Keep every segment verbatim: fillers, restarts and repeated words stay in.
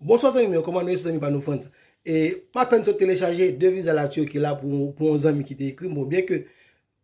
Bonswa zanmi m yo, kòman nou ye, se zanmi pa nou Frantz. E m apèn sot telechaje de viza Latiki la pou, pou yon zanmi ki te ekri m. Bon, byen ke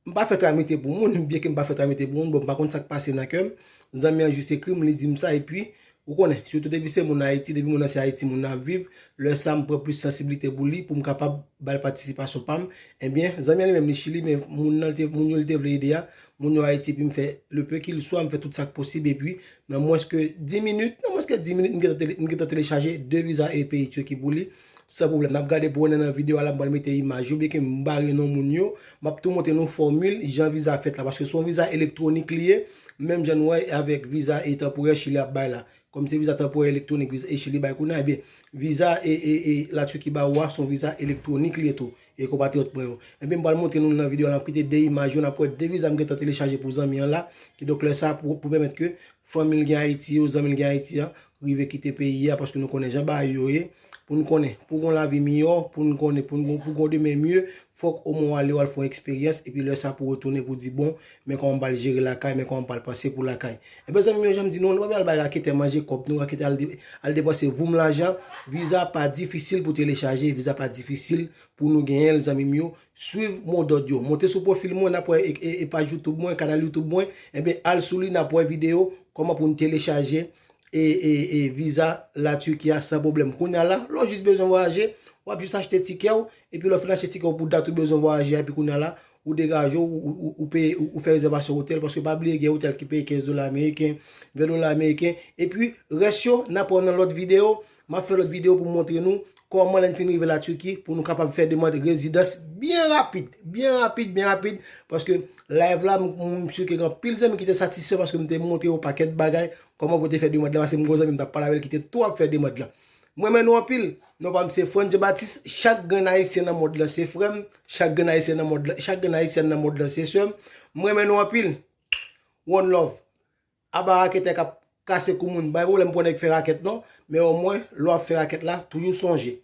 m pa fè tramite pou moun, byen ke m pa fè tramite pou moun, bon, m pa konn sa k pase nan kè m. Zanmi an jis ekri m, li di m sa, epi, ou konnen, sitou depi se moun Ayiti, depi moun nan se Ayiti moun nan ap viv, lè sa m pran plis sansiblite pou li, pou m kapab ba l patisipasyon pa m. Ebyen, zanmi an li menm li Chili, men moun nan, li te, moun yo li te vle ede a, moun yo Ayiti, epi m fè le peu qu'il soit, m fè tout sa k posib, epi nan mwens ke dis minit, nan mwens ke dis minit, m gentan tele-, m gentan telechaje de viza e peyi Tiki pou li, san pwoblèm. N ap gade pou wè nan videyo a la, m pral mete imaj yo, byen ke m bare non moun yo, m ap tou montre nou fòmil, jan viza fèt la, paske se yon viza elektwonik li ye, menm jan nou wè avèk viza e tanporè Chili ap bay la. Kòm se viza tanporè elektwonik, viza e Chili bay kounye a, ebyen, viza e, e, e Latiki ba ou a, se yon viza elektwonik li ye tou, e konpatriyòt mwen yo. Ebyen, m pral montre nou nan videyo a, n ap kite de imaj yo, n ap wè de viza m gentan telechaje pou zanmi an la, kidonk lè sa pou, pou pèmèt ke fanmi l gen Ayiti yo, zanmi l gen Ayiti an, rive kite peyi a, paske nou konnen jan bagay yo ye, pou n konnen, pou gon lavi miyò, pou n konnen, pou n gon, pou gon demen mye, fòk omwen w ale, w al fè yon eksperyans, epi lè sa pou w retounen pou di, bon, men kòman m pral jere lakay, men kòman m pral panse pou lakay. Ebyen, zanmi m yo, jan m di nou, nou pa bezwen al bay raketè manje kòb nou, raketè al de-, al depanse voum lajan, viza pa difisil pou telechaje, viza pa difisil pou nou genyen l, zanmi m yo. Swiv modòd yo. Monte sou pwofil mwen, n ap wè e, e, e paj YouTube mwen, kanal YouTube mwen, ebyen, al sou li, n ap wè videyo, kòman pou n telechaje e, e, e viza Latiki a san pwoblèm. Kounye a la, lè w jis bezwen vwayaje, w ap jis achte tikè w, epi lè w fin achte tikè w pou dat ou bezwen vwayaje a, epi kounye a la, ou degaje w, ou, ou, ou peye, ou, ou fè rezèvasyon otèl, paske pa bliye gen otèl ki peye kenz dola ameriken, ven dola ameriken, epi rès yo, n ap wè nan lòt videyo, m ap fè lòt videyo pou m montre nou kòman lè n fin rive Latiki, pou nou kapab fè demann rezidans byen rapid, byen rapid, byen rapid, paske live la, m, m, m si ke gen anpil zanmi ki te satisfè paske m te montre yo pakèt bagay, kòman pou te fè demann la, paske m gon zanmi m t ap pale avè l ki te tou ap fè demann la. M renmen nou anpil. Non pa m se Frantz Jean Baptiste, chak grenn ayisyen nan mond lan se frè m, chak grenn ayisyen nan mond lan, chak grenn ayisyèn nan mond lan se sè m. M renmen nou anpil. One love. Aba raketè k ap kase kou moun, bay pwoblèm pou nèg fè rakèt non, men omwen, lè w ap fè rakèt la, toujou sonje.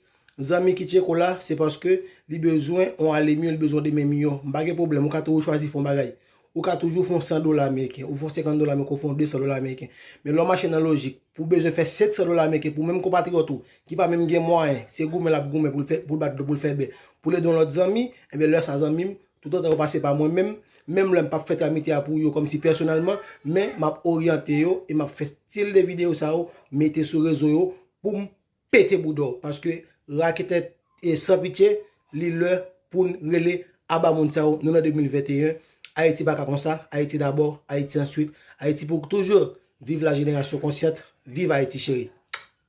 Zanmi ki tcheko la, se paske li bezwen yon ale mye, li bezwen demen miyò. M pa gen pwoblèm, ou ka toujou chwazi fè yon bagay. Ou ka toujou fè yon san dola ameriken, ou fè yon senkant dola ameriken, ou fè yon de san dola ameriken. Men lè w mache nan lojik, pou w bezwen fè senk san dola ameriken, pou menm konpatriyòt ou, ki pa menm gen mwayen, se goumen l ap goumen pou l fè, pou l bat dlo, pou l fè bè, pou l ede yon lòt zanmi, ebyen lè sa zanmi m, toutotan yo pase pa mwen menm, menm lè m p ap fè tramite a pou yo kòmsi pèsonèlman, men m ap oryante yo e m ap fè stil de videyo sa yo, mete sou rezo yo pou m pete bouda w. Paske raketè e san pitye, li lè pou n rele aba moun sa yo, nou nan de mil venteyen, Ayiti pa ka konsa, Ayiti dabò, Ayiti answit, Ayiti pou toujou, viv la jenerasyon konsyant, viv Ayiti cheri.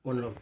One love.